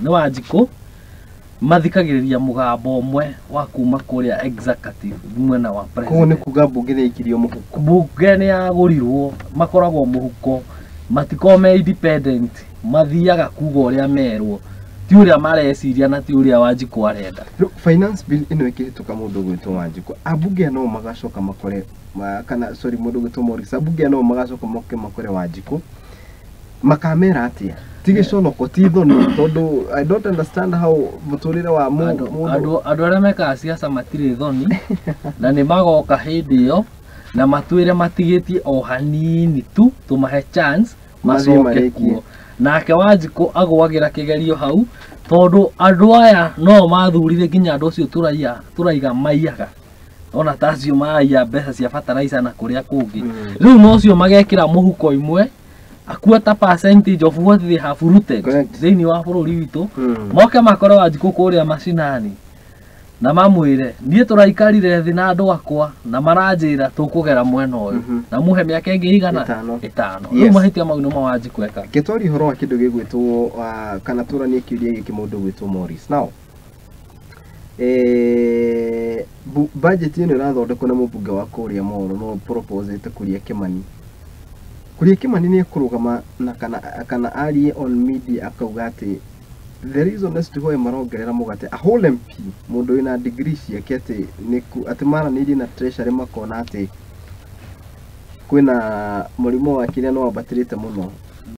Nĩ Wanjikũ mathikagĩrĩria mũgambo ũmwe wa kuma kũrĩa executive mwena wa Koguo nĩ president. kuga mbunge nĩ yaikirio mũhuko. Mbunge nĩ yagũrirwo, makoragwo mũhuko, matikoragwo me independent, mathiaga kuga ũrĩa merwo, ti ũrĩa mareciria na ti ũrĩa Wanjikũ arenda. Rĩu finance bill ĩno ĩkĩhĩtũka, mũndũ ũgwĩtwo Wanjikũ, ambunge aya no magacoka makore kana, sorry, mũndũ ũgwĩtwo Morris, ambunge aya no magacoka moke makore Wanjikũ, makamera atĩa? Ti gĩconoko, ti thoni? Tondũ I don't understand how mũtũrĩre wa Andũ mũndũ andũ arĩa mekaga siasa matirĩ thoni, na nĩ magoka hĩndĩ ĩyo na matwĩre matigĩtie o hanini tu tũmahe chance mathiĩ macoke marĩkie. Kuo nake Wanjikũ agwagĩra kĩgerio hau, tondũ andũ aya no mathurire nginya andũ acio tũraiya tũraiga maiyaga ona ta acio maraiya mbeca cia fertilizer na kũrĩa kũngĩ. Rĩu nocio magekĩra mũhuko imwe a quarter percentage of what they have rooted thĩinĩ wa bũrũri witũ, moke makore Wanjikũ kũrĩa macinani na mamwĩre, "Niĩ tũraikarire thĩ na andũ akwa na maranjĩra tũkũgera mwena ũyũ na muhe mĩaka ĩngĩ igana." 5. 5. Yes. Rĩu mahĩtia mau nĩmo Wanjikũ ekaga. Gĩtwari ũhoro wa kĩndũ gĩgwĩtwo kana tũranie kĩũria gĩkĩ, mũndũ ũgwĩtwo Morris. Now, budget ĩno ĩrathondekwo nĩ mũmbunge wa kũrĩa Moro, no proposete Kuria Kimani. Kuria Kimani nĩ ekũrũgama na kana arie on media akauga atĩ the reason as to why marongerera mũgate, a whole MP, mũndũ wĩna degree ciake, atĩ atĩ maranĩirie na treasury makona atĩ kwĩna mũrimũ wa kĩrĩa no wambatĩrĩte mũno.